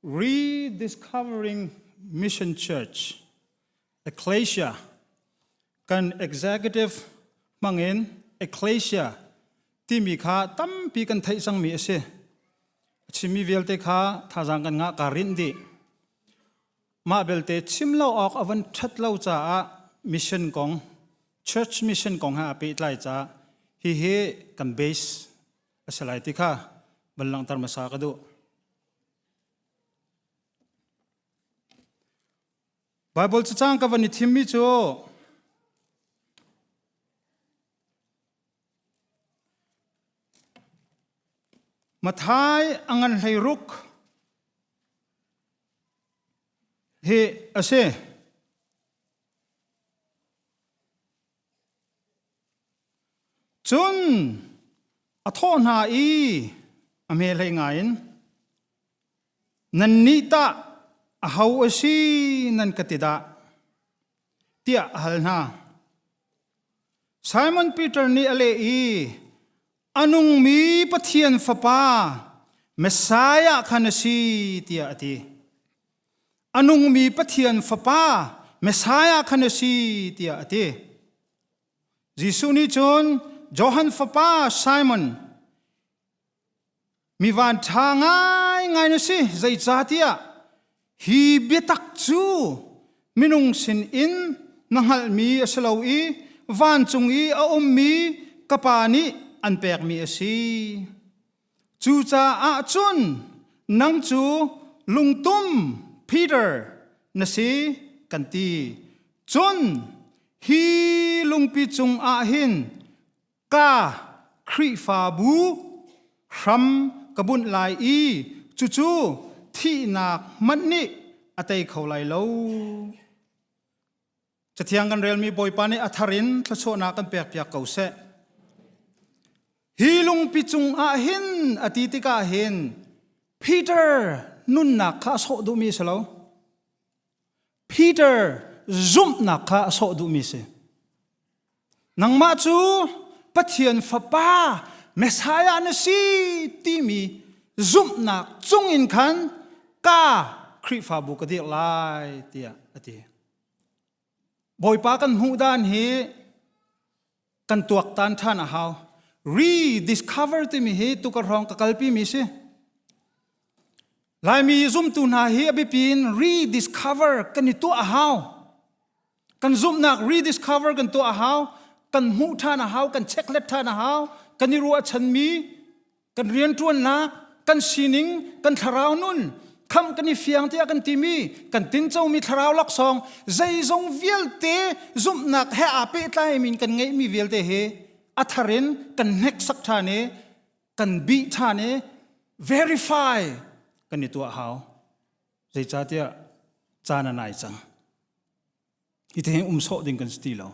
Rediscovering Mission Church Ecclesia kan executive hmangin Ecclesia timi kha tampi kan theih cangmi a si. A chimmi vialte kha thazaang kan ngah ka rinh dih. Mah belte chim lo awk a van ṭhat lo caah mission kong, church mission kong he aa pehtlai caah hihi kan base a si lai ti kha van langhter hmasa ka duh. Bible cacang ka van i thimmi cu Mathai a ngan 16 hi a si. Cun a thawh hna i a hme hlei ngaiin, Nannih tah aho a si nan ka ti dah? tiah a hal hna. Simon Peter nih a leh i, A nungmi Pathian Fapa Messiah kha na si tiah a ti. A nungmi Pathian Fapa Messiah kha na si tiah a ti. Jesuh nih cun Johan fapa Simon mi van ṭha ngaingai na si zeicahtiah hi biatak cu minung sin in na hngalhmi a si lo i vancung i a ummi ka Pa nih an pekmi a si. Cucaah cun nang cu lungtum Peter na si kan ti. Cun hi lungpi cungah hin ka Khrihfabu hram ka bunh lai i cucu thihnak hmanh nih a tei kho lai lo. Cathiang kan relmi Bawipa nih a thar in thluachuahnak kan pekpiak ko seh. Hi lungpi cung ah hin a ti tikah hin Peter nunnak kha a sawh duhmi a si lo. Peter zumhnak kha a sawh duhmi a si. Nangmah cu Pathian Fapa Messiah na si timi zumhnak cungin khan ka Khrihfabu ka dirh lai tiah a ti. Bawipa kan hmuh dan hi kan tuaktan ṭhan a hau. Rediscover timi hi tukar hrawng ka kalpi mi si. Laimi zumtu hna hi a biapi in rediscover kan i tuah a hau. Kan zumhnak rediscover kan tuah a hau. Kan hmuh ṭhan a hau, kan checklet ṭhan a hau. Kan i ruahchanmi, kan rianṭuannak, kan sining, kan thlarau nun, kham kan i fiang tiah kan timi, kan tincomi thlarau laksawng, zeizong vialte zumhnak he aa pehtlaimi kan ngeihmi vialte hi a thar in kan hneksak ṭhan i kan bih ṭhan i verify kan i tuah hau. Zeicahtiah caan a nai cang. Hi te um sawh ding kan si ti lo.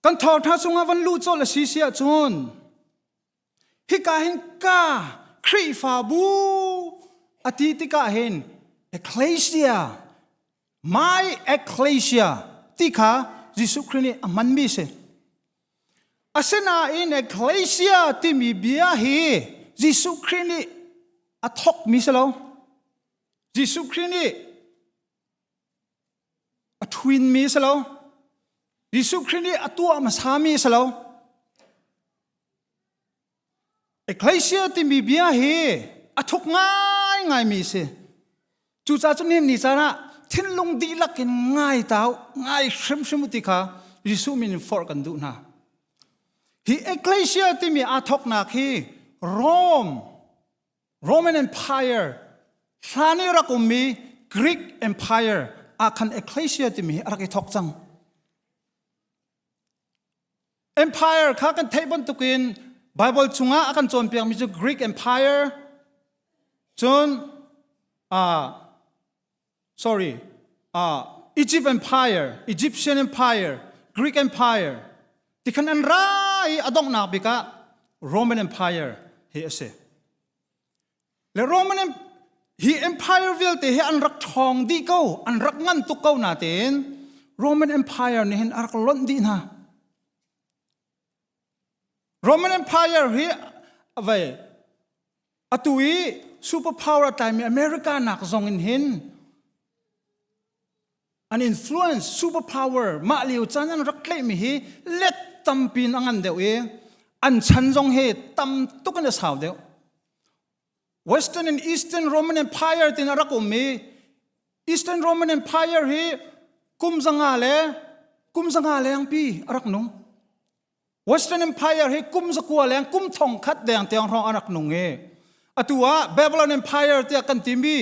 Kan thawngṭha chungah van luh colh a si si ahcun hika hin ka Khrihfabu a ti tikah hin ecclesia my ecclesia ti kha Jesuh Khrih nih a hmanmi si. Asinain ecclesia timi bia hi Jesuh Khrih nih a thawkmi si lo. Jesuh Khrih nih a ṭhuinmi a si lo. Jesuh Khrih nih a tuah hmasami a si lo. Ecclesia timi bia hi a thuk ngaingaimi a si. Cucaah cun nihin ni caan ah thinlung dihlak in ngai tau, ngai hrimhrim u ti kha Jesuh min in forh kan duh hna. Hi ecclesia timi aa thawknak hi Rome Roman Empire hlan i rak ummi Greek Empire ah khan ecclesia timi hi a rak i thawk cang. Empire kha kan theih bantukin Bible chungah a kan cawnpiakmi cu Greek Empire cun sorry Egypt Empire, Egyptian Empire, Greek Empire tikhan an ra i a donghnak bik ah Roman Empire hi a si. Le Roman hi empire vialte hi an rak ṭhawng dih ko, an rak ngan tuk ko natein Roman Empire nih hin a rak lonh dih hna. Roman Empire hi vai atu i superpower a tlaimi America nak zong in hin an influence superpower mah lio caan an rak tlaihmi hi let tampi in a ngan deuh i an chan zong hi tam tuk in a sau deuh. Western and Eastern Roman Empire tin a rak um i Eastern Roman Empire hi kum zanga le kum zanga lengpi a rak nung. Western Empire hi kum zakua leng kum thong khat deng tiang hrawng a rak nung i atu ah Babylon Empire tiah kan timi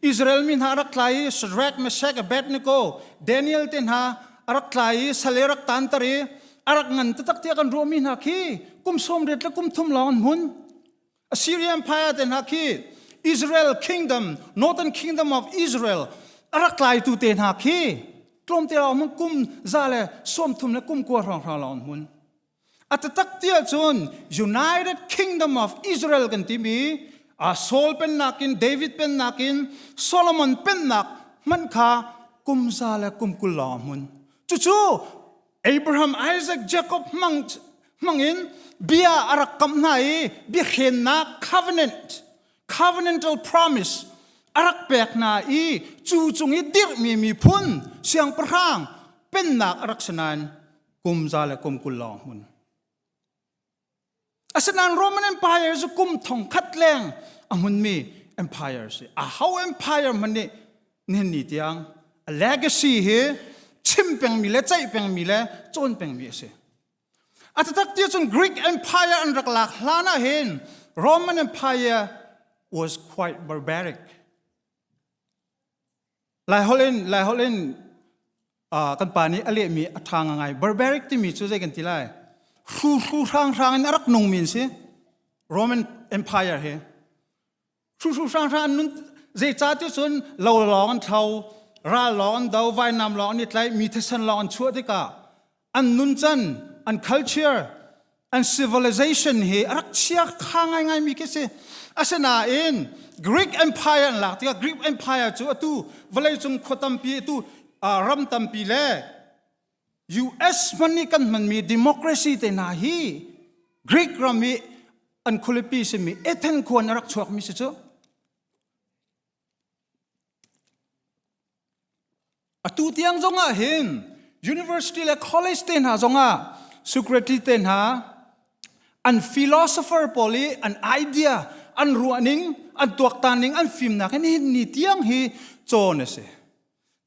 Israel mi hna a rak tlai i Shadrach, Meshach, Abednego, Daniel te hna a rak tlai i sal i rak tanter i a rak ngan taktak tiah kan ruahmi hna khi kum sawm riat le kum thum lawng an hmun. Assyria Empire te hna khi Israel Kingdom, Northern Kingdom of Israel a rak tlaitu te hna khi tlawmte lawng hmun kum za le sawm thum le kum kua hrawng hrawng lawng hmun. A taktak ti ahcun United Kingdom of Israel kan timi Saul pennak in David pennak in Solomon pennak hmanh kha kum za le kum 20 lawng hmun. Cucu Abraham, Isaac, Jacob hmang hmangin bia a rak kamh hna i biahrennak covenant covenantal promise a rak pek hna i cu cung i dirhmi miphun siangpahrang pennak a rak si nain kum za le kum 20 lawng hmun. Asinain Roman Empire cu kum thong khat leng a hmunmi empire si. A ho empire hmanh nih nihin ni tiang a legacy hi chim pengmi le ceih pengmi le cawn pengmi a si. A taktak ti cun Greek Empire an rak lak hlan ah hin Roman Empire was quite barbaric. Lai holh in Lai holh in kan pa nih a lehmi a ṭha ngai. Barbaric timi cu zei kan ti lai? Hru hru hrang hrang in a rak nungmi an si. Roman Empire hi. Hru hru hrang hrang an nun zeicah ti cun lo lawng an thlo, ral lawng an do, vainam lawng an i tlaih, mi thisen lawng an chuah tikah an nuncan, an culture, an civilization hi a rak chia kha ngaingaimi khi si. Asinain Greek Empire an lak tikah Greek Empire cu atu vawleicung khua tampi atu ram tampi le US hman nih kan hmanmi democracy te hna hi Greek ram i an khualipi simi Athens khua in a rak chuakmi si cu. Atu tiang zongah hin university le college te hna zongah Socrates te hna an philosopher pawl i an idea an ruahning an tuaktan ning an fimnak hin hin ni tiang hi cawn a si.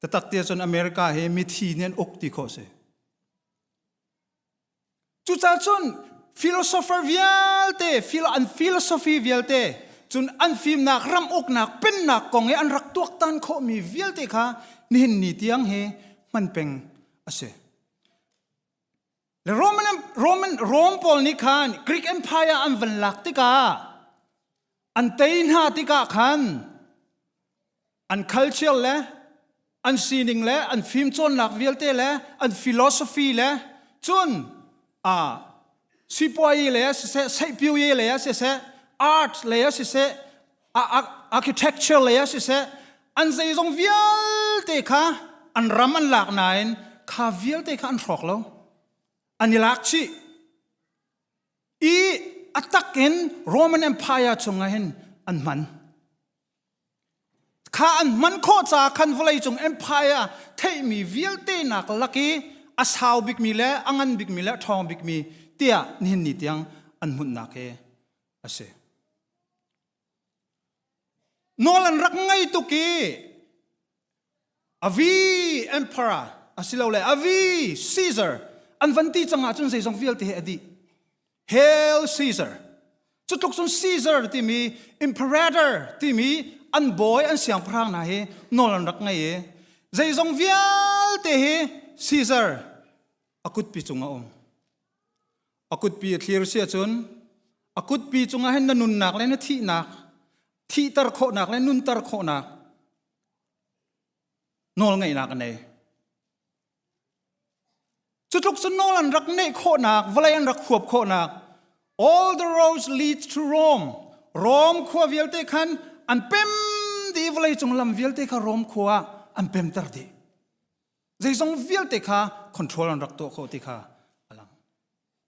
Tatak te cun America hi mithi nih an uk ti khawh si. Cucaah cun philosopher vialte, an philosophy vialte, cun an fimnak, ram uknak, pennak kong i an rak tuaktan khawhmi vialte kha nihin ni tiang hi hman peng a si. Le Roman, Roman, Rome pawl nih khan Greek Empire an van lak tikah an tei hna tikah khan an culture le an sining le an fimcawnnak vialte le an philosophy le cun a sipuayi le siseh seihpiuyi le siseh art le siseh architecture le siseh an zeizong vialte kha an ram an lak nain kha vialte kha an hrawk lo an i lak chih i a tak in Roman Empire chungah hin an hman Kha an hman khawh caah khan vawleicung empire theihmi vialte nak lak i a sau bikmi le a ngan bikmi le a ṭhawng bikmi tiah nihin ni tiang an hmunhnak hi a si. Nawl an rak ngei tuk i Avi emperor asilole avi Caesar an van ti cang ahcun zeizong vialte hi a dih. Hail Caesar! Cutluk cun Caesar timi imperator timi an bawi an siangpahrang hna hi nawl an rak ngei i zeizong vialte hi Caesar a kutpi cung a um. A kutpi a thlir si ahcun a kutpi cungah hin na nunnak le na thihnak thihter khawhnak le nunter khawhnak nawlngeihnak a nei. Cutluk cun nawl an rak neih khawhnak, vawlei an rak huap khawhnak, all the roads lead to Rome. Rome khua vialte khan an pem dih vawlei cung lam vialte kha Rome khua ah an pemter dih. Zeizong vialte kha control an rak tuah khawh ti kha a lang.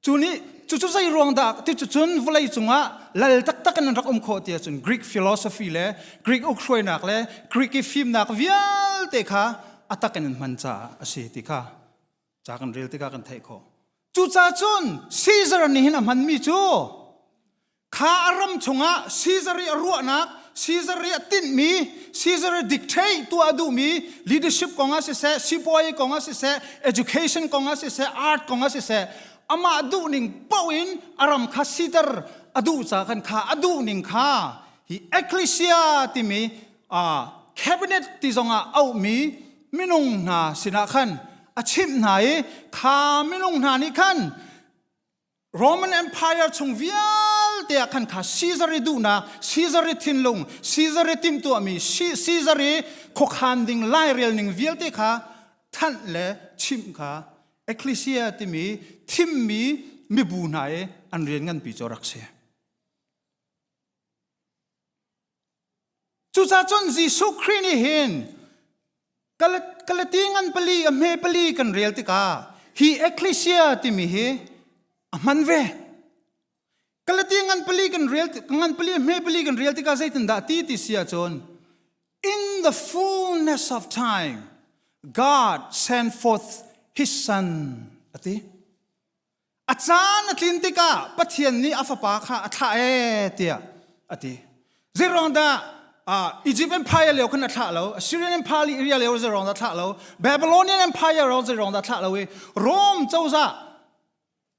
Cu nih Cucu zei ruang dah ti cu cun vawlei cungah lal taktak in an rak um khawh ti ahcun Greek philosophy le Greek ukhruainak le Greek i fimnak vialte kha a tak in an hman caah a si ti kha ca kan rel tikah kan theih khawh. Cucaah cun Caesar nih hin a hmanmi cu kha a ram chungah Caesar i a ruahnak, Caesar i a tinhmi, Caesar i dictate tuah a duhmi leadership kong ah siseh, sipuai kong ah siseh, education kong ah siseh, art kong ah siseh, amah duhning paoh in a ram kha siter a duh ca khan kha a duhning kha hi ecclesia timi cabinet ti zongah auhmi minung hna sinah khan a chimh hna i kha minung hna nih khan Roman Empire chung vialte ah khan kha Caesar i duhnak, Caesar i thinlung, Caesar i timhtuahmi, Caesar i khuakhan ding lairel ning vialte kha thanh le chimh kha Ecclesia timi thimmi mibu hna i an rian nganpi cu rak si. Cucaah cun Jesuh Khrih nih hin Galati ngan pali a hme pali kan rel tikah hi ecclesia timi hi a hman ve. Galati ngan pali kan rel ngan pali a hme pali kan rel tikah zeitindah ti ti si ahcun in the fullness of time God sent forth his son ati. A caan a tlin tikah Pathian nih a fapa kha a thlah ee tiah a ti. Zeiruang dah Egypt Empire lio khan a thlah lo, Assyrian Empire lio zeiruang dah thlah lo, Babylonian Empire lio zeiruang dah thlah lo i Rome cozah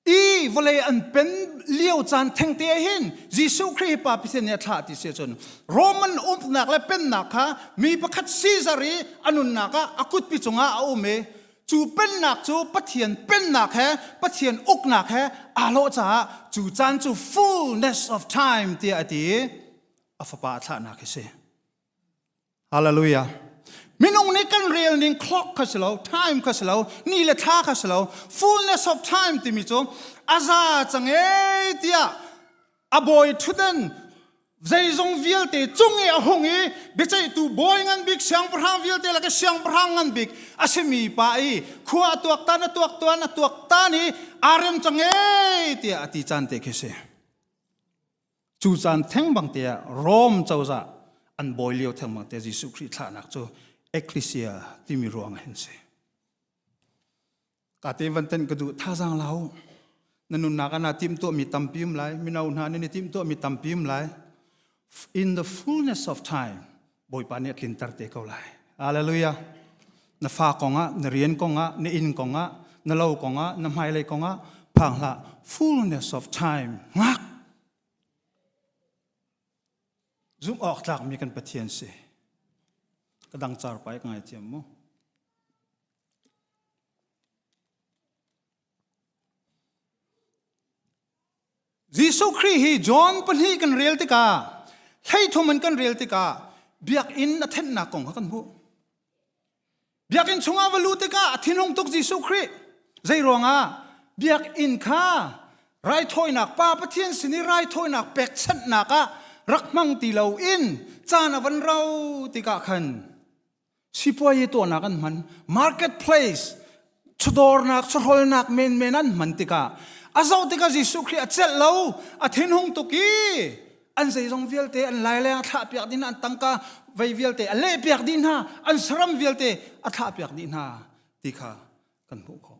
i vawlei an pen lio caan thengte ah hin Jesuh Khrih hi Pa Pathian nih a thlah ti si ahcun Roman umnak le pennak kha mi pakhat Caesar i a nunnak ah a kutpi cungah a um i Cu pennak cu Pathian pennak he Pathian uknak he aa lawh caah cu caan cu fullness of time tiah a ti i a fapa a thlahnak hi si. Hallelujah. Minung nih kan rel ning clock kha si lo, time kha si lo, ni le thla kha si lo, fullness of time timi cu a za cang ee tiah a bawi ṭhutdan zeizong vialte cung i a hung i biaceihtu bawi ngan bik siangpahrang vialte lak i siangpahrang ngan bik a simi pa i khua a tuaktan a tuaktuan a tuaktan i aa rem cang ee tiah a ti caan te khi si. Cu caan theng bang te ah Rom cozah an bawi lio theng bang te Jesuh Khrih thlahnak cu Ecclesia timi ruang hin si. Ka te van ten ka duh thazaang lau na nunnak ah naa timhtuahmi tampi um lai mino hna nan i timhtuahmi tampi um lai in the fullness of time Bawipa nih a tlinter te ko lai hallelujah na fa kongah na rian kongah na inn kongah na lo kongah na hmailei kongah phang hlah fullness of time ngak zumh awk tlakmi kan Pathian si ka dang car pai ka ngai thiam mu Jesuh Khrih hi John pahnih kan rel tikah hleithum in kan rel tikah biakinn a thenhnak kong kha kan hmuh. Biakinn chungah va luh tikah a thinhung tuk Jesuh Khrih. Zei ruangah biakinn kha raithawinak Pa Pathian sin i raithawinak pekchanhnak ah rak hmang ti loin caan a van rau tikah khan sipuayi tuahnak an hman marketplace chawdawrnak chawhrawlnak menmen an hman tikah a zoh tikah Jesuh Khrih a celh lo a thinhung tuk i an zeizong vialte an laileng a thlah piak dih hna an tangka vei vialte a leh piak dih hna an saram vialte a thlah piak dih hna ti kha kan hmuh khawh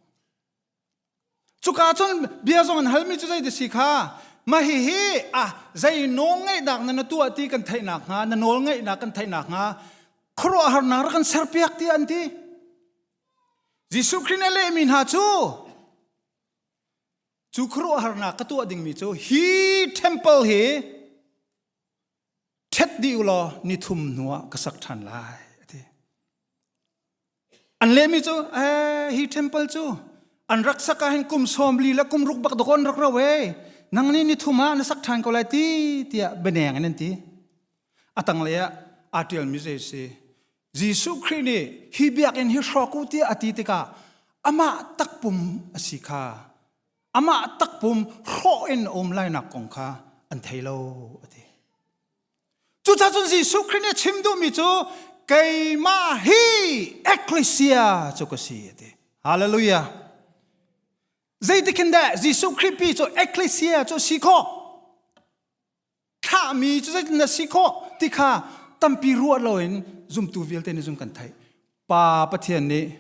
Cuka cun bia zong an halmi cu zei si kha mah hihi ah zei nawl ngeihnak na na tuah ti kan theihnak hnga na nawl ngeihnak kan theihnak hnga khuaruahharnak rak kan serpiak tiah an ti. Jesuh Khrih nih a lehmi hna cu cu khuaruahharnak ka tuah dingmi cu hi temple hi ṭhet dih u law ni thum hnuah ka sak ṭhan lai a ti. An lehmi cu eh, hi temple cu an rak sak ah hin kum sawm li le kum ruk bak dawk an rak ro e nang nih ni thum ah na sak ṭhan ko lai ti tiah bianeng in an ti. A tanglei ah aa ṭialmi zei si Jesuh Khrih nih hi biakinn hi hrawk u tiah a ti tikah amah takpum a si kha amah takpum hrawh in a um lainak kong kha an thei lo a ti. Cucaah cun Jesuh Khrih nih a chim duhmi cu keimah hi ecclesia cu ka si a ti. Hallelujah. Zeitik in dah Jesuh Khrih pi cu ecclesia cu si khawh? Thlahmi cu zeitin dah si khawh ti kha tampi ruah loin zumtu vialte nih zung kan theih. Pa Pathian nih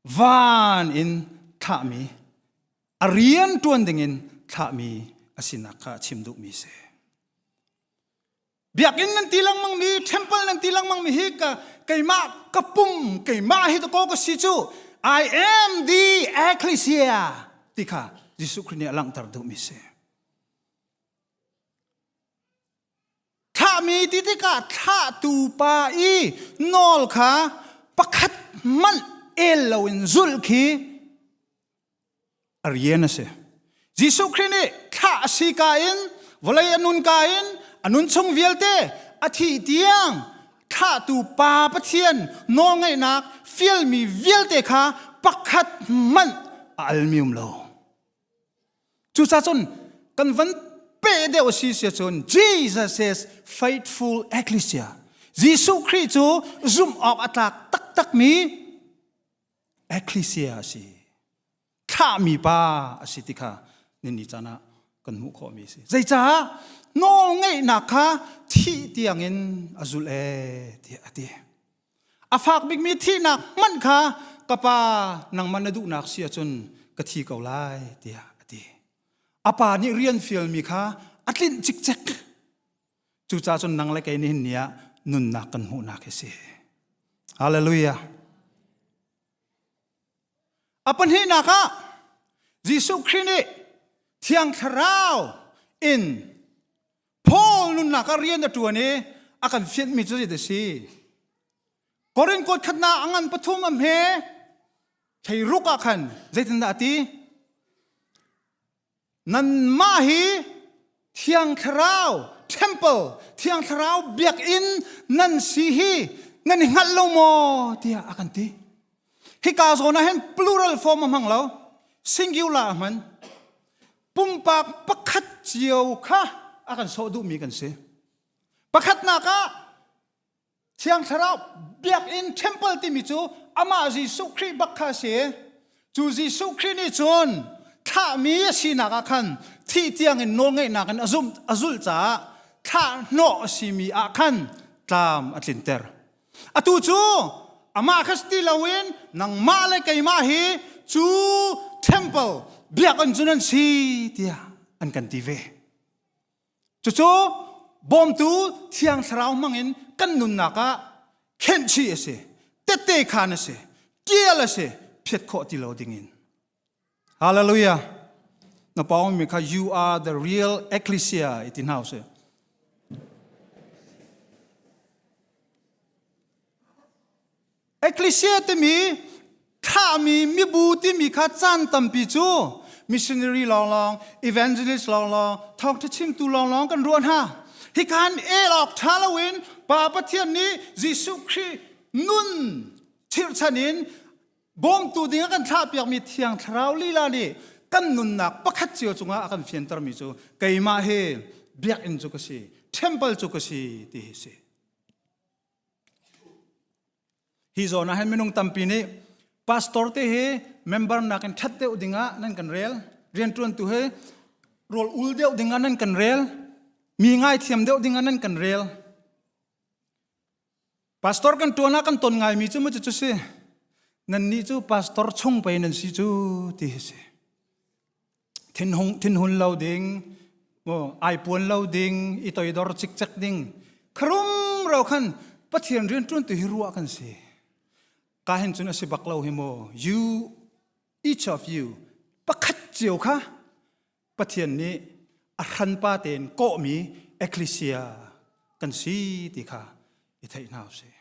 van in thlahmi a rian ṭuan dingin thlahmi a sinak kha a chim duhmi si. Biakinn nan ti lengmang mi, temple nan ti lengmang mi hi ka keimah ka pum keimah hi ko ka si cu I am the ecclesia ti kha Jesuh Khrih nih a langhter duhmi si. Thlahmi ti tikah thlahtu pa i nawl kha pakhat hmanh el loin zulh khi a rian a si. Jesuh Khrih nih thlah a si ka in vawlei a nun ka in a nun chung vialte a thih tiang thlahtu Pa Pathian nawlngeihnak fialmi vialte kha pakhat hmanh a almi um lo. Cucaah cun kan van peh deuh a si sia cun Jesus is faithful ecclesia. Jesuh Khrih cu zumh awk a tlak taktakmi Ecclesia a si. Thlahmi pa a si ti kha nini caan ah kan hmuh khawhmi a si. Zeicah nawlngeihnak kha thih tiangin a zulh ee tiah a ti. A fak bikmi thihnak hmanh kha ka pa nangmah na duhnak si ahcun ka thi ko lai tiah a ti. A pa nih rian fialmi kha a tlinh cikcek. Cucaah cun nang le kei nihin ni ah nunnak kan hmuhnak hi si. Hallelujah. A pahnihnak ah Jesuh Khrih nih Thiang Thlarau in Paul nunnak ah rian a ṭuan i a kan fianhmi cu zeidah a si? Korin kuat khatnak a ngan pathum a hme thleiruk ah khan zeitindah a ti? Nanmah hi Thiang Thlarau temple, Thiang Thlarau biakinn nan si hi nan i hngalh lo maw tiah a kan ti. Hika zawn ah hin plural form a hmang lo, singular a hman. Pumpak pakhat cio kha a kan sawh duhmi kan si. Pakhatnak ah Thiang Thlarau biakinn temple timi cu amah Jesuh Khrih bak kha a si. Cu Jesuh Khrih nih cun thlahmi a sinak ah khan thih tiangin nawlngeihnak in a zumh a zulh caah thlah hnawh a simi ah khan tlam a tlinter. Atu cu amah kha si ti loin nangmah le keimah hi cu temple biakinn cu nan si tiah an kan ti ve. Cucu bawmtu Thiang Thlarau hmangin kan nunnak ah khenhchih a si, tette khaan a si, tial a si, phiat khawh ti lo dingin. Hallelujah. Na pawng mi kha you are the real ecclesia iti hna usih. Ecclesia timi thlahmi mibu timi kha caan tampi cu missionary lawnglawng, evangelist lawnglawng, thawngṭha chimtu lawnglawng kan ruah hna. Hika hin el awk ṭha loin Pa Pathian nih Jesuh Khrih nun chirhchan in bawmtu ding a kan thlahpiakmi Thiang Thlarau lila nih kan nunnak pakhat cio cungah a kan fiantermi cu keimah hi biakinn cu ka si, temple cu ka si ti hi si. Hi zawn ah hin minung tampi nih pastor te hi member nakin ṭhat deuh dingah nan kan rel, rianṭuantu hi rawl ul deuh dingah nan kan rel, mi ngaithiam deuh dingah nan kan rel. Pastor kan ṭuan ah kan ton ngaimi cu mu cu si. Nannih cu pastor chung pei nan si cu ti hi si. Thinhung thinhun lo ding, mu ai puan lo ding, i toidor cikcek ding. Kharum ro khan Pathian rian ṭuan tu hi ruah kan si. Ka hin cun a si bak lo hi mu. You each of you pakhat cio kha Pathian nih a hranpa tein kawhmi ecclesia kan si ti kha i theih hna usih.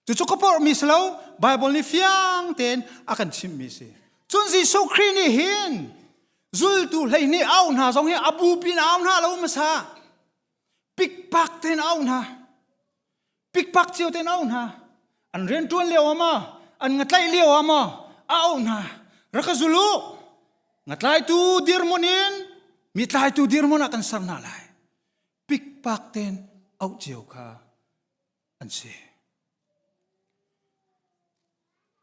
Cucu ka porhmi si lo, Bible nih fiang tein a kan chimhmi si. Cun Jesuh Khrih nih hin zultu 12 au hna zong hi a bupi in au hna lo hmasa. Pikpak tein au hna. Pikpak cio tein au hna. An rianṭuan lio ah maw, an ngatlaih lio ah maw, a auh hna. Rak ka zul u. Ngatlaitu dirhmun in mi tlaitu dirhmun ah kan ser hna lai. Pikpak tein auh cio kha an si.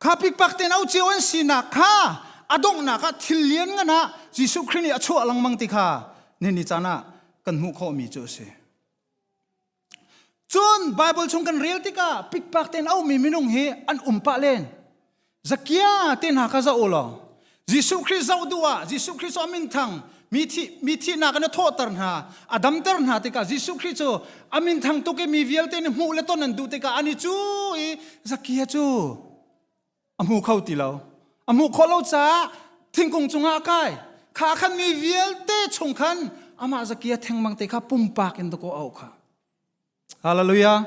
Kha pikpak tein au cio an sinak kha a donghnak ah thil lian ngan ah Jesuh Khrih nih a chuah lengmang ti kha ni caan ah kan hmuh khawhmi cu a si. Cun Bible chung kan rel tikah pikpak tein a ummi minung hi an um pah len. Zakia te hna kha zoh u law Jesuh Khrih zoh duh ah Jesuh Khrih cu a min thang mi thi mi thihnak in a thawhter hna a damter hna tikah Jesuh Khrih cu a min thang tuk i mi vialte nih hmuh le ton an duh tikah ani cu i Zakia cu a hmu kho ti lo a hmuh khawh lo caah thingkung cungah a kai kha khan mi vialte chung khan amah Zakia thengmang te kha pumpak in dakaw auh kha Hallelujah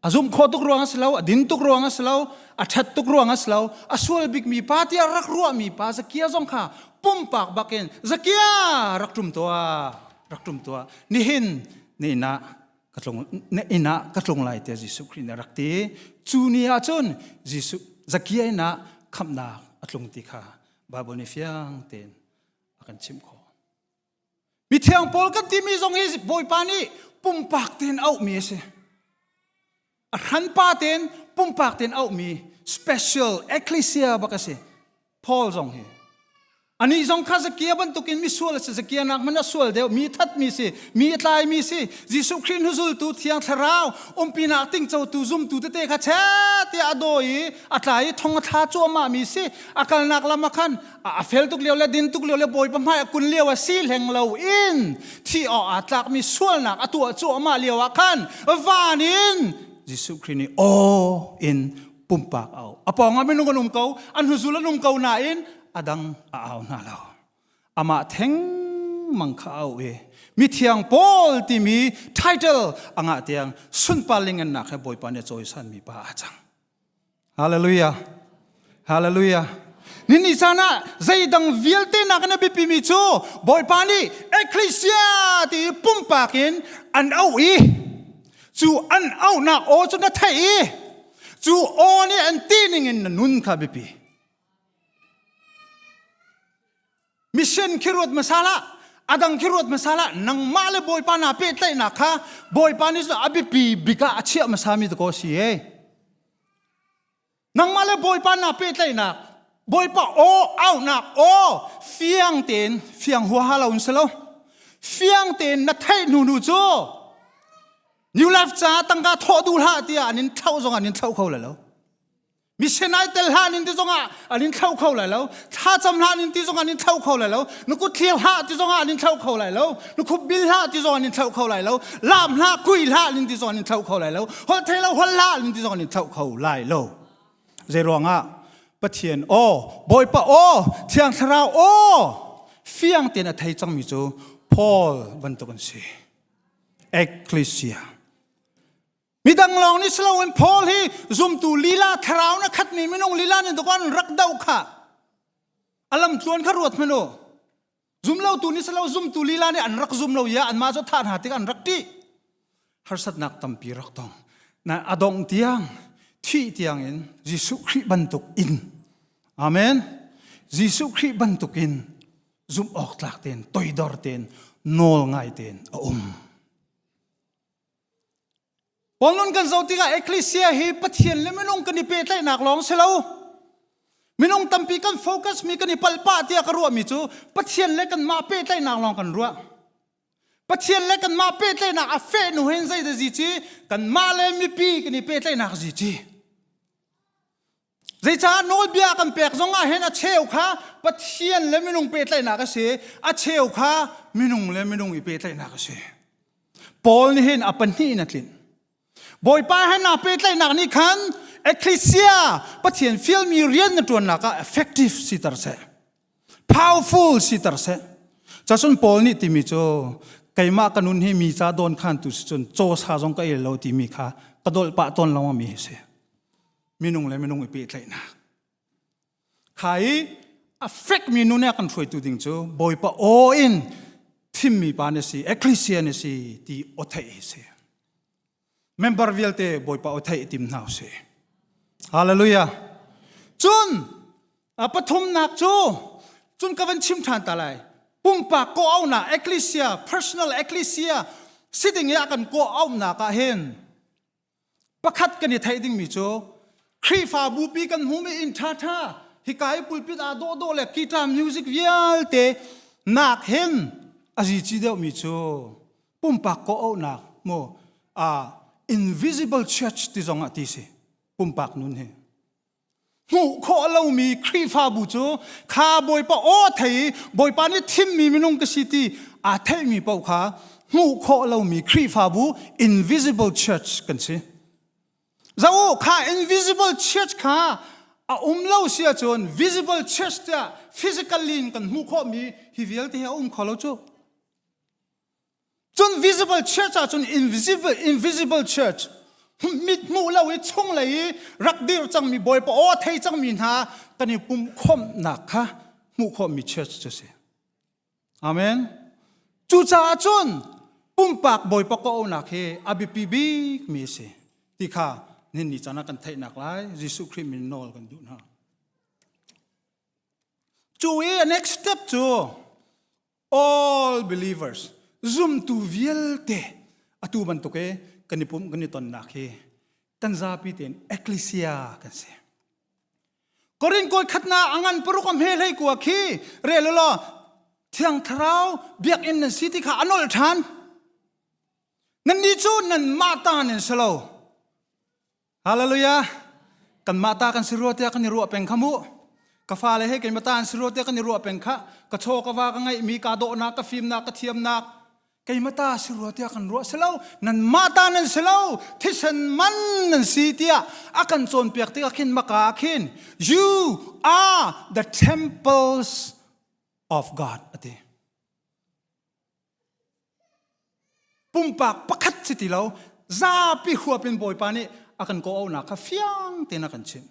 a zumh khawh tuk ruang a si lo a din tuk ruang a si lo a ṭhat tuk ruang a si lo a sual bikmi pa tiah rak ruahmi pa Zakia zong kha pumpak bakin Zakia rak ṭum tuah rak ṭum tuah nihin ni inn ah ka tlung na inn ah ka tlung lai tiah Jesuh Khrih nih a rak ti. Cu ni ah cun Jesuh Zakia inn ah khamhnak a tlung ti kha Baibal nih fiang tein a kan chimh khawh. Mithiang Paul kan timi zong hi Bawipa nih pumpak tein auhmi a si. A hranpa tein pumpak tein auhmi special ecclesia bak a si. Paul zong hi Anih zong kha Zakia bantukin misual a si. Zakia nak hmanh a sual deuh. Mi thatmi si, mi a tlaimi si. Jesuh Khrih hnuzultu Thiang Thlarau umpinak tingcotu zumtu tete kha che tiah a dawi i a tlai i thong a thla cuahmah mi si. A kalnak lam ah khan a fel tuk lio le din tuk lio le Bawipa hmai a kun lio a si hleng lo in thi awk aa tlakmi sualnak a tuah cuahmah lio ah khan van in Jesuh Khrih nih aw in pumpak a au. A pawngah minung an um ko, an hnuzul an um ko nain a dang a au hna lo. Amah thengmang kha a auh i mithiang Paul timi title a ngah tiang sunpar lingannak he Bawipa nih a cawisanmi pa a cang. Hallelujah. Hallelujah. Nini caan ah zeidang vialte nak in a biapimi cu Bawipa nih Ecclesia ti pumpak in an auh i cu an auhnak aw cu na theih i cu aw nih an ti ning in na nun kha biapi. Mission khi ruat hmasa hlah a dang khi ruat hmasa hlah nangmah le Bawipa naa pehtlaihnak kha Bawipa nih a biapi bik ah a chiah hmasami dakaw si e. Nangmah le Bawipa naa pehtlaihnak Bawipa aw auhnak aw fiang tein fiang huaha lo in si lo fiang tein na theih hnu hnu cu New Life caah tangka thawh duh hlah tiah an in thlauh zong an in thlauh kho lai lo. Mission ai tel hlah nin ti zongah an in thlo kho lai lo. Thlacam hlah nin ti zongah an in thlo kho lai lo. Na kut thlir hlah ti zongah an in thlo kho lai lo. Na khup bil hlah ti zong an in thlo kho lai lo. Lam hlah kui hlah nin ti zong an in thlo kho lai lo. Holh thei lo holh hlah nin ti zong an in thlo kho lai lo. Zei ruangah Pathian aw, Bawipa aw, Thiang Thlarau aw fiang tein a thei cangmi cu Paul bantuk an si. Ecclesia. Midang lawng nih si loin Paul hi zumtu lila thlarau na khatmi minung lila nih dawk rak doh kha a lam tluan kha ruat hmanh u. Zum lotu nih si lo zumtu lila nih an rak zum lo i anmah cu thah hna tik an rak ṭih. Harsatnak tampi rak tong. Na a dongh tiang thih tiang in Jesuh Khrih bantuk in Amen. Jesuh Khrih bantuk in zumh awk tlak tein toidor tein nawl ngai tein a um. Paul nun kan zoh tikah Ecclesia hi Pathian le minung kan i pehtlaihnak lawng si lo. Minung tampi kan focus mi kan i palpah tiah ka ruahmi cu Pathian le kanmah pehtlaihnak lawng kan ruah. Pathian le kanmah pehtlaihnak a feh nu hin zeidah zi ci kanmah le mipi kan i pehtlaihnak zi ci. Zeicah nawlbia kan pek zong ah hin a cheu kha Pathian le minung pehtlaihnak a si, a cheu kha minung le minung i pehtlaihnak a si. Paul nih hin a pahnih in a tlinh. Bawipa he naa pehtlaihnak nih khan Ecclesia Pathian fialmi rian na ṭuannak ah effective siter seh. Powerful siter seh. Cacun Paul nih timi cu keimah ka nun hi mi ca dawn khan tu si cun caw sa zong ka ei lo timi kha ka dolh pah tawn lo mi hi si. Minung le minung i pehtlaihnak. Kha i a fekmi nun a kan hruaitu ding cu Bawipa aw in thimmi pa na si, ecclesia na si ti aw theih hi si. Member vialte Bawipa aw theih tim hna usih. Hallelujah. Cun a pathumnak cu cun ka van chim ṭhan ta lai. Pumpak kawh-auhnak ecclesia, personal ecclesia si ding i a kan kawh-auhnak ah hin Pakhat kan i theih dingmi cu Khrihfa bupi kan hmuhmi inn ṭhaṭha Hika i pulpit aa dawhdawh le guitar music vialte nak hin a zici deuhmi cu pumpak kawh-auhnak mu invisible church ti zong ah ti si pumpak nun hi. Hmuh khawh lomi Khrihfabu cu kha Bawipa aw thei i Bawipa nih thimmi minung ka si ti aa theihmi paoh kha hmuh khawh lomi Khrihfabu invisible church kan si. Zoh u, kha invisible church kha a um lo si ahcun visible church tiah physically in kan hmuh khawhmi hi vialte hi a um kho lo cu. Cun visible church ahcun invisible, invisible church mit hmuh lo i chunglei i rak dir cangmi Bawipa aw thei cangmi hna kan i pumhkhawmhnak kha hmuh khawhmi church cu si. Amen. Cucaah cun pumpak Bawipa kawhauhnak hi a biapi bikmi a si ti kha nihin ni caan ah kan theihnak lai Jesuh Khrih min nawl kan duh hna. Cu i a next step cu all believers zumtu vialte atu bantuk i kan i pumh kan i tonnak hi kan zapi tein ecclesia kan si. Korin kawi khatna angan paruk am he hlei kua khi rel law thiang thlarau biakinn nan si ti kha a nolh ṭhan. Nan nih cu nan mah ta nan si lo. Hallelujah. Kan mah ta kan si rua tiah kan i ruah peng kha mu. Ka fale he keimah ta an si rua tiah kan i ruah peng kha. Ka chaw ka va ka ngeihmi ka dawhnak ka fimnak ka thiamnak keimah ta si rua tiah kan ruah si lo. Nan mah ta nan si lo. Thisen man nan si tiah a kan cawnpiak tikah khin maka ah khin you are the temples of God a ti. Pumpak pakhat si ti lo, zapi huap in Bawipa nih a kan kawhauhnak kha fiang tein a kan chimh.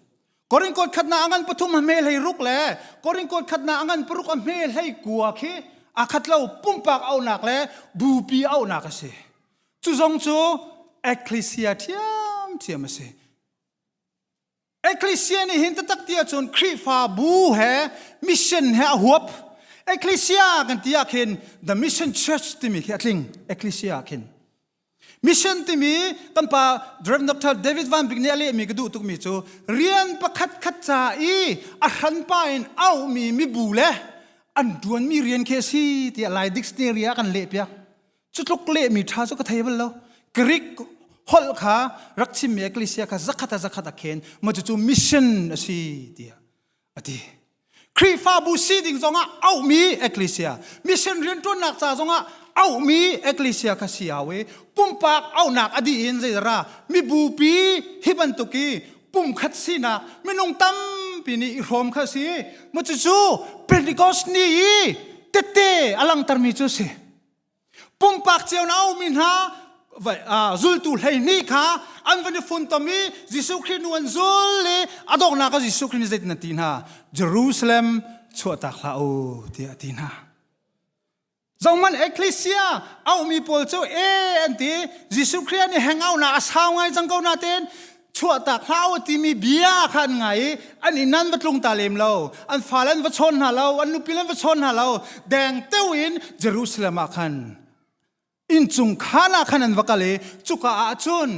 Korin kawt khatnak a ngan pathum a hme hlei ruk le Korin kawt khatnak a ngan paruk a hme hlei kua khi a khat lo pumpak auhnak le bupi auhnak a si. Cu zong cu ecclesia ṭhiamṭhiam a si. Ecclesia nih hin taktak ti ahcun Khrihfabu he mission he a huap. Ecclesia kan ti ah khin the mission church timi khi a tling ecclesia ah khin. Mission timi kan pa Rev. Dr. David Van Bik nih a lehmi ka duh tukmi cu rian pakhat khat ca i a hranpa in auhmi mibu le an ṭuanmi rian khi a si tiah Lai dictionary ah kan lehpiak. Cu tluk lehmi ṭha cu ka thei bal lo. Greek holh kha rak chimmi ecclesia kha zakhat a zakhat a khen ma cucu mission a si tiah a ti. Khrihfabu si ding zongah auhmi ecclesia, mission rianṭuannak ca zongah auhmi ecclesia kha si hau i pumpak auhnak a dih in zeizara mibupi hi bantuk i pumkhat sinak minung tampi nih i hrawm kha si ma cucu Pentecost ni i tette a langtermi cu si. Pumpak cio na aumi hna zultu 12 kha an van i funtom i Jesuh Khrih nu an zul i a donghnak ah Jesuh Khrih nih zeitin a ti hna Jerusalem chuahtak hlah u tiah a ti hna. Zohman ecclesia aumi pawl cu e an ti Jesuh Khrih an i hang aunak a sau ngai cang ko nain chuahtak hlah u timi bia kha an ngai i an inn an va tlung ta lem lo an fale an va chawn hna lo an nupi an va chawn hna lo deng teu in Jerusalem ah khan inncung khaan ah khan an va kal i cuka ah cun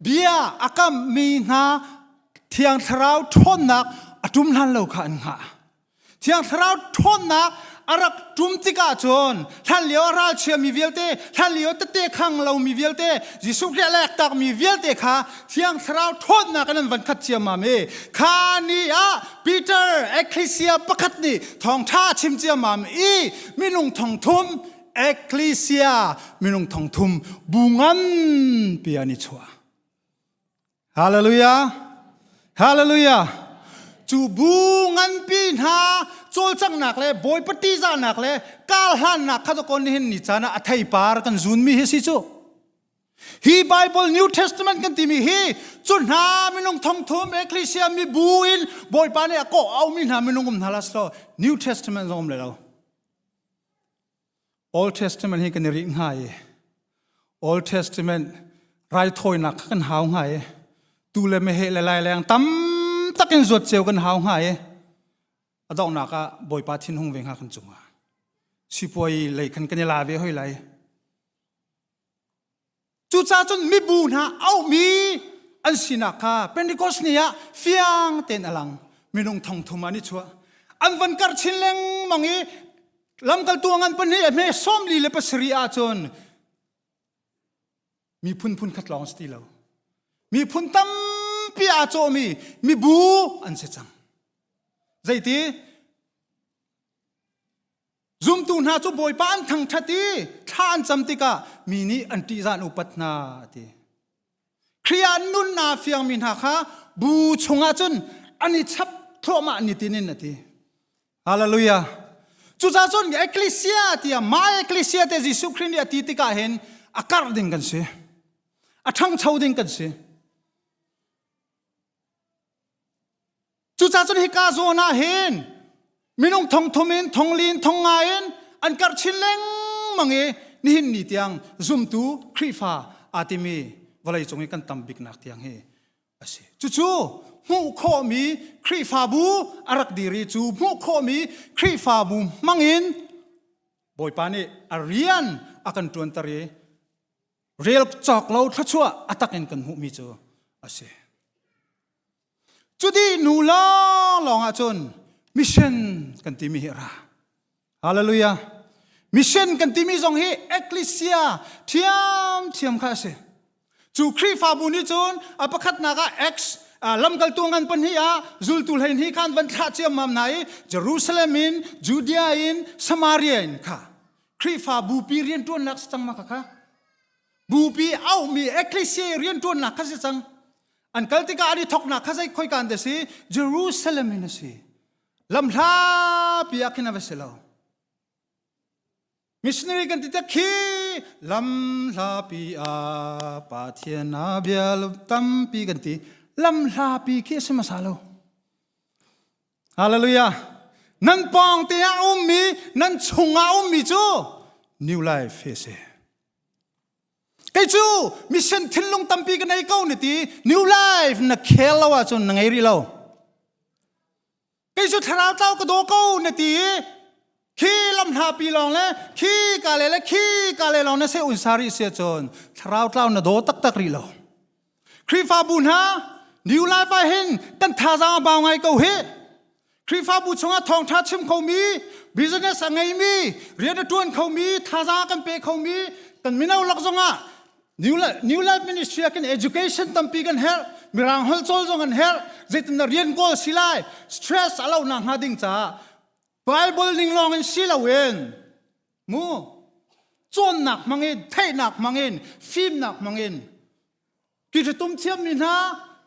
bia a kammi hna thiang thlarau ṭhawnnak a ṭum hlan lo kha an hngah Thiang Thlarau ṭhawnnak a rak ṭum tikah cun hlanlio a ralchiami vialte, hlanlio tette khang lomi vialte, Jesuh Khrih a lektakmi vialte kha Thiang Thlarau ṭhawnnak in an van khat ciammam i kha ni ah Peter Ecclesia pakhat nih thawngṭha a chim ciammam i minung thong thum Ecclesia minung thong thum bu nganpi an i chuah. Hallelujah! Hallelujah! Cu bu nganpi hna cawlcanghnak le Bawipa ṭihzahnak le karhlannak kha dawkaw nihin ni caan ah a theipar kan zunmi hi si cu. Hi Bible New Testament kan timi hi cu hna minung thongthum ecclesia mibu in Bawipa nih a kawh aumi hna minung um hna la so New Testament zong um le lo. Old Testament hi kan i rih hnga i Old Testament raithawinak kha kan hau hnga i tu le meheh le laileng tam takin zuat ceu kan hau hnga i a donghnak ah Bawipa thinhung ve hnga kan cungah sipuai lei khan kan i la ve hoi lai. Cucaah cun mibu hna auhmi an sinak kha Pentecost ni ah fiang tein a lang. Minung thong thum an i chuah. An van karh chin lengmang i lamkaltu ngan pahnih a hme 47 ahcun miphun phun khat lawng si ti lo. Miphun tampi aa cawhmi mibu an si cang. Zeiti? Zumtu hna cu Bawipa an thangṭhat i thla an cam tikah mi nih an ṭihzah an upat hna a ti. Khrih ah nunnak fiangmi hna kha bu chungah cun an i chap thluahmah nitin in a ti. Hallelujah. Cucaah cun ecclesia tiah mah ecclesia te Jesuh Khrih nih a ti tikah hin a karh ding kan si. A ṭhangcho ding kan si. Cucaah cun hika zawn ah hin minung thong thum in thong li in thong nga in an karh chin lengmang i nihin ni tiang zumtu Khrihfa aa timi vawlei cung i kan tam biknak tiang hi a si. Cucu hmuh khawhmi Khrihfabu a rak dir i cu hmuh khawhmi Khrihfabu hmangin Bawipa nih a rian a kan ṭuanter i rel cawk lo thluachuah a tak in kan hmuhmi cu a si. Cuti nu lawnglawng ahcun mission kan timi hi a ra. Hallelujah. Mission kan timi zong hi ecclesia ṭhiamṭhiam kha a si. Cu Khrihfabu nih cun a pakhatnak ah Acts lamkaltu ngan pahnih ah zultu hleihnih khan van thlah ciammam hna i Jerusalem in Judea in Samaria in kha Khrihfabu pi rianṭuannak si cang ma kha kha bupi auhmi ecclesia rianṭuannak kha si cang. An kal tikah an i thawknak kha zei khoika an si? Jerusalem in a si. Lamhlapi ah khin a va si lo. Missionary kan ti tik khi lamhlapi ah Pathian a bia tampi kan ti. Lamhlapi khi a si hmasa lo. Hallelujah. Nan pawng te ah ummi, nan chungah ummi cu new life hi a si. Kei cu mission thinlung tampi ka nei ko ni ti new life na khel lo ahcun na ngei rih lo. Kei cu thlarau tlau ka daw ko na ti i khi lam hlapi lawng le khi ka le le khi ka le lawng na se un sa rih si ahcun thlarau tlau na daw taktak rih lo. Khrihfabu hna New Life ah hin kan thazaang a bau ngai ko hih. Khrihfabu chungah thawngṭha chim khomi, business a ngeimi, rian a ṭuan khomi, thazaang a kan pe khomi, kan mino lak zongah New Life, New Life Ministry ah kan education tampi kan herh, mirang holh cawl zong an herh, zeitin na rian kawl si lai, stress a lo nak hnga ding caah Bible ning lawng in si loin mu cawnnak hmangin theihnak hmangin fimnak hmangin tum thiammi hna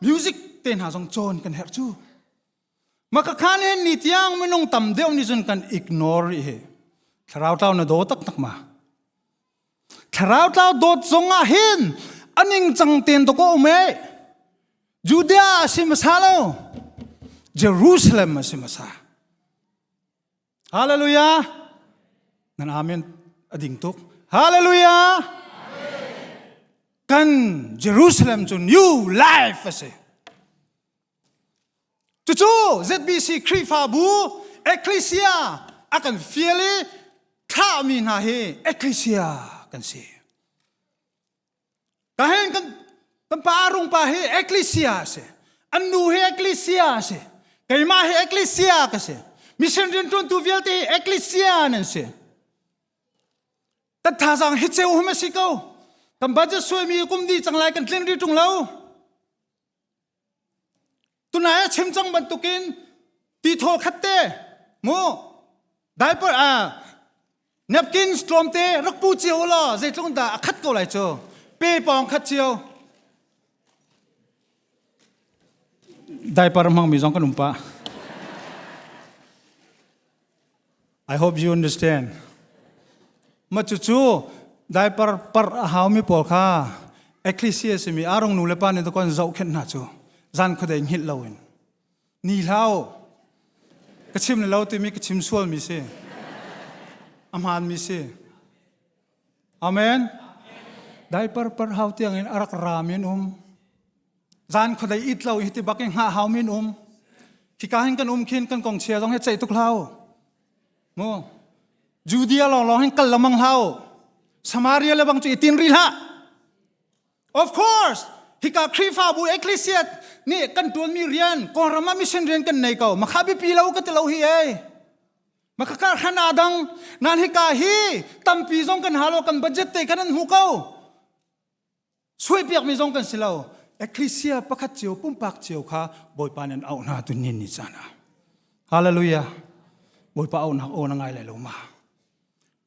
music te hna zong cawn kan herh cu maka khan hin ni tiang minung tam deuh nih cun kan ignore rih hi thlarau tlau na daw taktak ma thlarau tlau dawt zong ah hin aning cang ten to ko um e Judea a si hmasa lo Jerusalem a si hmasa Hallelujah. Nan amen a ding tuk. Hallelujah. Kan Jerusalem cu new life a si. Cucu ZBC Khrihfabu Ecclesia a kan fial i thlahmi hna hi Ecclesia kan si. Ka hen kan kan pa rung pa hi ecclesia a si. An nu hi ecclesia a si. Keimah hi ecclesia ka si. Mission rianṭuantu vialte hi ecclesia nan si. Kan thazaang hi ceu hum a si ko. Kan budget suaimi kum di cang lai kan tlin ri ṭung lo. Tunai a chim cang bantukin ti thaw khat te mu diaper a napkins tlawmte rak pu cio law zeitluk dah a khat ko lai cu pe pawng khat cio diaper hmangmi zong kan um pah I hope you understand. Ma cucu diaper par a haumi pawl kha ecclesia simi arong nu le pa nih kon zohkhenh hna cu zan khuadei hngilh loin ni hlau ka chim lo timi ka chim sual mi si a hmaan mi si amen diaper par hau tiang in arak ram in um Zan khuadei it lo hi ti bak in hngah hau min um. Khika hin kan um khin kan kong chia zong he ceih tuk hlau. Mu. Judea lawng lawng hin kal lamang hlau. Samaria le bang cu i tin rih hlah. Of course, hika Khrihfabu ecclesia nih kan ṭuanmi rian Kawlram ah mission rian kan nei ko. Makha biapi lo ka ti lo hi ei. Makha hran aa dang. Nan hika hi tampi zong kan halo kan budget te kan an hmu ko. Suaipiakmi zong kan si lo. Ecclesia pakhat cio pumpak cio kha Bawipa nan auh hna tu nin ni caan ah. Hallelujah. Bawipa auhnak aw na ngai lai lo ma.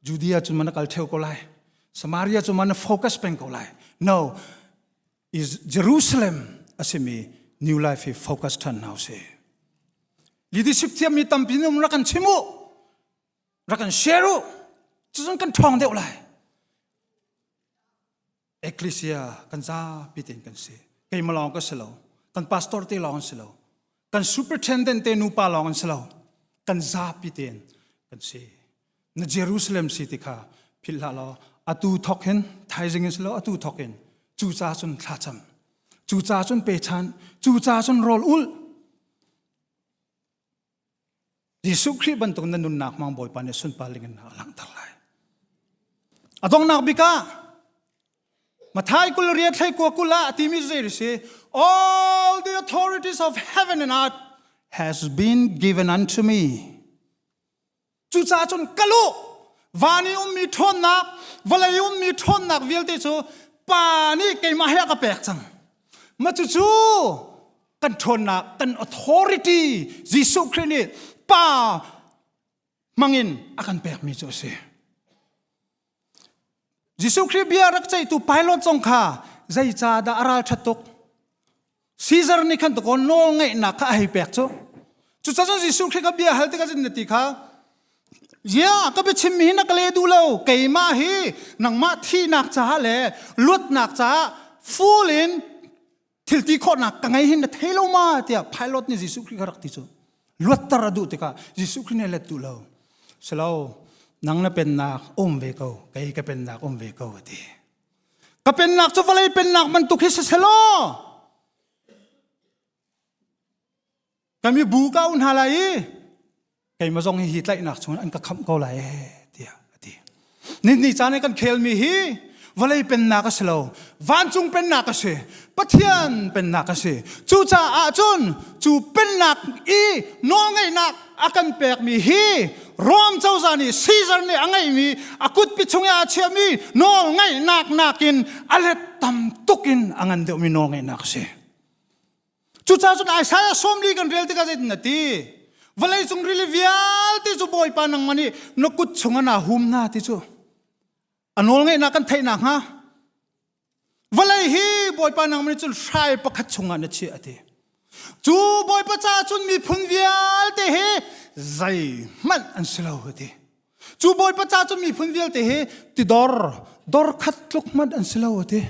Judea cun man na kal theo ko lai. Samaria cu man na focus peng ko lai. No. Is Jerusalem asimi New Life hi focus than hna usih. Leadership thiammi tampi num rak kan chim u. Rak kan share u. Cucun kan ṭhawng deuh lai. Ecclesia kan zapi tein kan si. Keimah lawng ka si lo. Kan pastor te lawng an si lo. Kan superintendent te nupa lawng an si lo. Kan zapi tein kan si. Na Jerusalem si ti kha philh hlah law atu thok hin thaizing in si lo atu thok in cu ca cun thlacam cu ca cun pechan cu ca cun rawl ul Jesuh Khrih bantuk na nunnak hmang Bawipa nih sunpar ling in a langhter lai. A donghnak bik ah Mathai kul riat thlei kua kul ah timi zei si all the authorities of heaven and earth has been given unto me. Cucaah cun kal u van i ummi ṭhawnnak vawlei ummi ṭhawnnak vialte cu Pa nih keimah he a ka pek cang. Ma cucu kan ṭhawnnak kan authority Jesuh Khrih nih Pa hmangin a kan pekmi cu a si. Jesuh Khrih bia rak ceihtu pilot zong kha zeicahdah a ralṭhat tuk? Caesar nih khan takaw nawl ngeihnak kha a hei pek cu. Cucaah Jesuh Khrih ka bia hal tikah cun na ti kha Ya, ka biachimmi hi na ka le duh lo. Keimah hi nangmah thihnak caah le luatnak caah full in thil ti khawhnak ka ngei hin na thei lo ma tiah pilot nih Jesuh Khrih kha rak ti cu. Luatter a duh tikah Jesuh Khrih nih let duh lo. Silo, nang na pennak um ve ko, kei ka pennak um ve ko a ti. Ka pennak cu vawlei pennak bantuk hi si selaw ka mibu ka un hna lai i keimah zong hi hi tlaihnak chungin an ka khamh ko lai tiah a ti. Ni caan i kan khelmi hi vawlei pennak a si lo, vancung pennak a si, Pathian pennak a si. Cucaah cun cu pennak i nawlngeihnak a kan pekmi hi Rom cozah nih Caesar nih a ngeihmi a kutpi chung i aa chiahmi nawlngeihnak nakin a let tam tuk in a ngan deuhmi nawlngeihnak a si. Cucaah cun Isaiah 40 kan rel tikah zeitin a ti? Vawleicung rili vialte cu Bawipa nangmah nih na kut chungah naa hum hna ti cu. A nawlngeihnak kan theih nakhnga vawlei hi Bawipa nangmah nih cun hrai pakhat chungah na chiah a ti. Cu Bawipa caah cun miphun vialte hi zeihmanh an si lo a ti. Cu Bawipa caah cun miphun vialte hi tidor dor khat tluk hmanh an si lo a ti.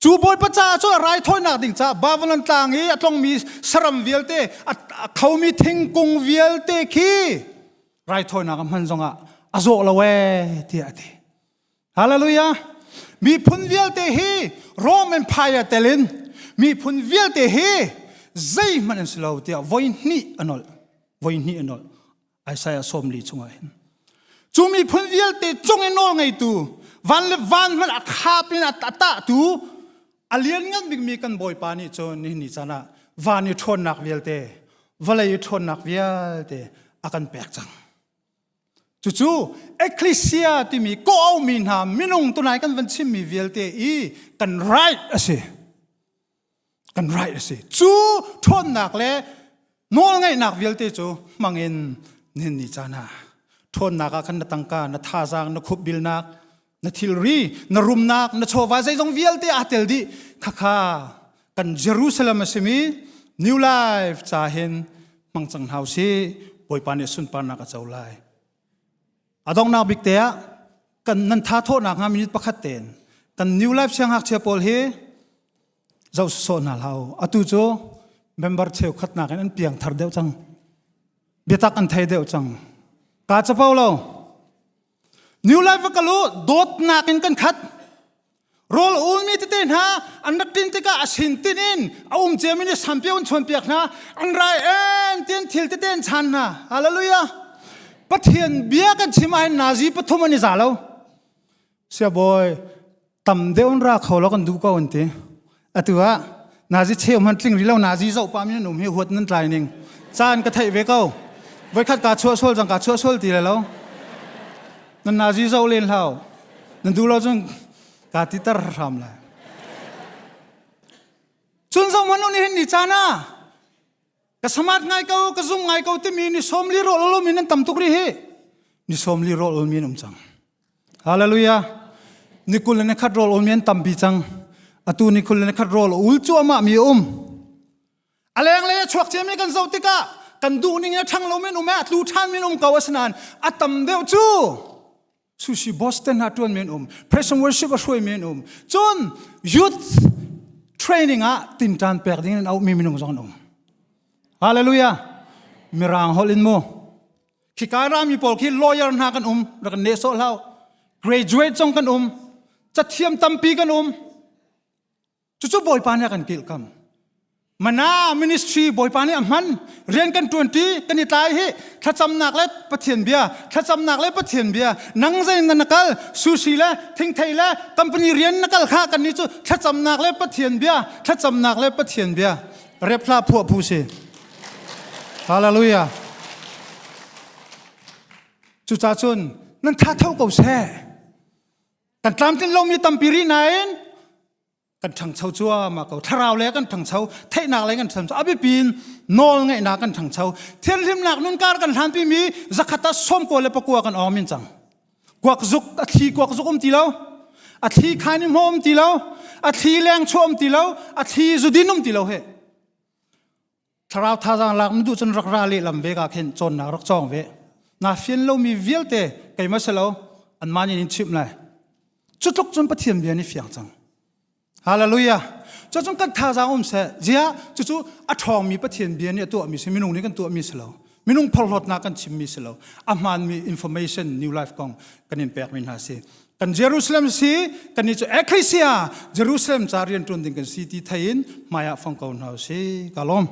Cu Bawipa caah cun a raithawinak ding caah Babylon tlang i a tlongmi saram vialte, a khomi thingkung vialte khi raithawinak a hman zongah a zawh lo ee tiah a ti. Hallelujah! Miphun vialte hi Rome Empire tel in miphun vialte hi zeihmanh an si lo tiah voi hnih a nolh. Voi hnih a nolh. Isaiah 40 chungah hin. Cu miphun vialte cung i nawl ngeitu, van le van hmanh a khap in a tahtu, a lianngan bikmi kan Bawipa nih cun nihin ni caan ah van i ṭhawnnak vialte, vawlei i ṭhawnnak vialte a kan pek cang. Cucu Ecclesia timi kawh-aumi hna minung tunai kan van chimmi vialte i kan right a si. Kan right a si. Cu ṭhawnnak le nawlngeihnak vialte cu hmangin nihin ni caan ah ṭhawnnak ah khan na tangka, na thazaang, na khupbilnak, na thilri, na rumnak, na chawva zeizong vialte aa tel dih. Khakha kan Jerusalem a simi New Life ca hin hmang cang hna usih. Bawipa nih sunparnak a co lai. A donghnak bik te ah kan nan tha thawhnak hnga minute pakhat tein kan New Life siangngakchia pawl hi zoh sawsawh hna hlah u. Atu cu member cheukhat nakin an piang thar deuh cang. Biatak an thei deuh cang. Ka capo lo. New Life va kal u, dawtnak in kan khat. Rawl ulmi tete hna an rak tin tikah a sin tin in a um ciami nih sampio an chawnpiak hna. An rai en tin thil tete an chan hna. Hallelujah. Pathian bia kan chim ahhin nazi pathum an i za lo. Siabawi tam deuh in ra kho lo kan duh ko an ti. Atu ah Nazi cheu hman tling ri lo nazi zoh pa min um hi huat nan tlai ning. Caan ka theih ve ko. Voikhat ka chuah sual cang ka chuah sual ti le lo. Nan nazi zoh len hlau. Nan du lo cun ka ti tar hram lai. Cun zoh man ni hin ni caan ah ka samat ngai ko ka zum ngai ko timi ni sawmli rawl olomi nan tam tuk ri hi. Ni sawmli rawl olmi an um cang. Hallelujah. Ni kul le ni khat rawl ulmi an tampi cang. Atu ni kul le ni khat rawl ul cuahmah mi a um. A lenglei a chuak ciami kan zoh tikah kan duh ning in a ṭhang lomi an um i a tlu ṭhanmi an um ko asinain a tam deuh cu sushi boss te hna ṭuanmi an um, praise and worship a hruaimi an um. Cun youth training ah tinṭan pek ding in auhmi minung zong an um. Hallelujah. Mirang holh in mu. Khika rami pawl khi lawyer hna kan um, rak kan nehsawh hlah. Graduate zong kan um, cathiam tampi kan um. Cucu Bawipa nih a kan kilhkam. Mana ministry Bawipa nih a hman. Rian kan ṭuanṭi, kan i tlai hi thlacamnak le Pathian bia, thlacamnak le Pathian bia. Nang zei na kal, sushi le thingthei le company rian na kal kha kan nih cu thlacamnak le Pathian bia, thlacamnak le Pathian bia. Rep hla phuah phu si. Hallelujah. Cucaah cun nan tha tho ko seh. Kan tlamtlin lomi tampi rih nain kan ṭhangcho cuahmah ko. Thlarau le kan ṭhangcho, theihnak le kan ṭhangcho, a biapi in nawl ngeihnak kan ṭhangcho. Thianhlimnak nunkar kan hlanpi mi zakhat ah 99 kan awng min cang. Kuak zuk a thli kuak zuk um ti lo. A thli khan in um ti lo. A thli leng chuah um ti lo. A thli zudin um ti lo he. Thlarau thazaang lak na duh cun rak ra lehlam ve ka khin cawnnak rak cawng ve. Na fian lomi vialte keimah si lo anmah nih in chimh lai. Cu tluk cun Pathian bia nih fiang cang. Hallelujah. Cucun kan thazaang um seh. Ziah cucu a ṭhawngmi Pathian bia nih a tuahmi si minung nih kan tuahmi si lo. Minung phorhlawtnak kan chimmi si lo. A hmaanmi information New Life kong kan in pekmi hna si. Kan Jerusalem si, kan nih cu Ecclesia, Jerusalem ca rian ṭuan ding kan si ti thei in hmai ah fong ko hna u si. Ka lawm.